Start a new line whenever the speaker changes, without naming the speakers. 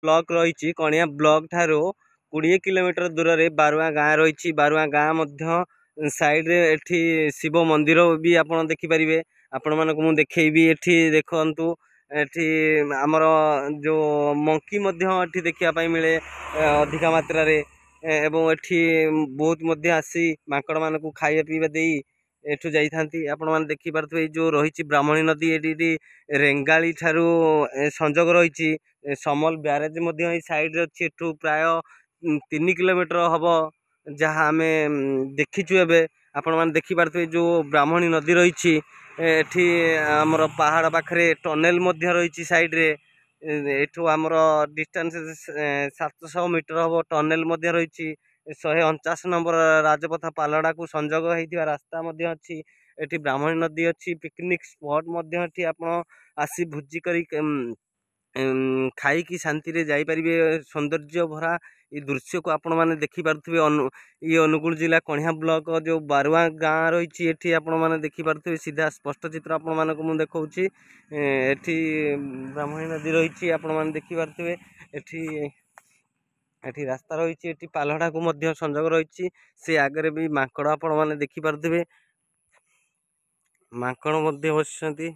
Block ରହିଛି, କଣିହାଁ block ଠାରୁ 20 kilometre ଦୂରରେ ବାରୁଆଁ ଗାଁ ରହିଛି। ବାରୁଆଁ ଗାଁ ମଧ୍ୟ ସାଇଡ଼ରେ ଏଠି ଶିବ ମନ୍ଦିର ବି ଆପଣ ଦେଖିପାରିବେ। ଆପଣମାନଙ୍କୁ ମୁଁ ଦେଖେଇବି। ଏଠି ଦେଖନ୍ତୁ, ଏଠି ଆମର ଯେଉଁ ମଙ୍କି ମଧ୍ୟ ଏଠି ଦେଖିବା ପାଇଁ ମିଳେ ଅଧିକା ମାତ୍ରାରେ, ଏବଂ ଏଠି ବହୁତ ମଧ୍ୟ ଆସି ମାଙ୍କଡ଼ମାନଙ୍କୁ ଖାଇବା ପିଇବା ଦେଇ ଏଠୁ ଯାଇଥାନ୍ତି। ଆପଣମାନେ ଦେଖିପାରୁଥିବେ, ଏଇ ଯେଉଁ ରହିଛି ବ୍ରାହ୍ମଣୀ ନଦୀ, ଏଠି ରେଙ୍ଗାଳି ଠାରୁ ସଂଯୋଗ ରହିଛି। ସମଲ ବ୍ୟାରେଜ ମଧ୍ୟ ଏଇ ସାଇଡ଼ରେ ଅଛି। ଏଠୁ ପ୍ରାୟ 3 କିଲୋମିଟର ହେବ, ଯାହା ଆମେ ଦେଖିଛୁ। ଏବେ ଆପଣମାନେ ଦେଖିପାରୁଥିବେ ଯେଉଁ ବ୍ରାହ୍ମଣୀ ନଦୀ ରହିଛି, ଏଠି ଆମର ପାହାଡ଼ ପାଖରେ ଟନେଲ ମଧ୍ୟ ରହିଛି ସାଇଡ଼ରେ। ଏଠୁ ଆମର ଡିଷ୍ଟାନ୍ସ 700 ମିଟର ହେବ, ଟନେଲ ମଧ୍ୟ ରହିଛି। 149 ନମ୍ବର ରାଜପଥ ପାଲଡ଼ାକୁ ସଂଯୋଗ ହେଇଥିବା ରାସ୍ତା ମଧ୍ୟ ଅଛି। ଏଠି ବ୍ରାହ୍ମଣୀ ନଦୀ ଅଛି, ପିକନିକ୍ ସ୍ପଟ୍ ମଧ୍ୟ ଏଠି ଆପଣ ଆସି ଭୋଜି କରି ଖାଇକି ଶାନ୍ତିରେ ଯାଇପାରିବେ। ସୌନ୍ଦର୍ଯ୍ୟ ଭରା ଏ ଦୃଶ୍ୟକୁ ଆପଣମାନେ ଦେଖିପାରୁଥିବେ। ଇଏ ଅନୁଗୁଳ ଜିଲ୍ଲା କଣିହାଁ ବ୍ଲକ ଯେଉଁ ବାରୁଆଁ ଗାଁ ରହିଛି, ଏଠି ଆପଣମାନେ ଦେଖିପାରୁଥିବେ। ସିଧା ସ୍ପଷ୍ଟ ଚିତ୍ର ଆପଣମାନଙ୍କୁ ମୁଁ ଦେଖାଉଛି। ଏଠି ବ୍ରାହ୍ମଣୀ ନଦୀ ରହିଛି, ଆପଣମାନେ ଦେଖିପାରୁଥିବେ। ଏଠି ରାସ୍ତା ରହିଛି, ଏଠି ପାଲହଡ଼ାକୁ ମଧ୍ୟ ସଂଯୋଗ ରହିଛି। ସେ ଆଗରେ ବି ମାଙ୍କଡ଼ ଆପଣମାନେ ଦେଖିପାରୁଥିବେ, ମାଙ୍କଡ଼ ମଧ୍ୟ ବସିଛନ୍ତି।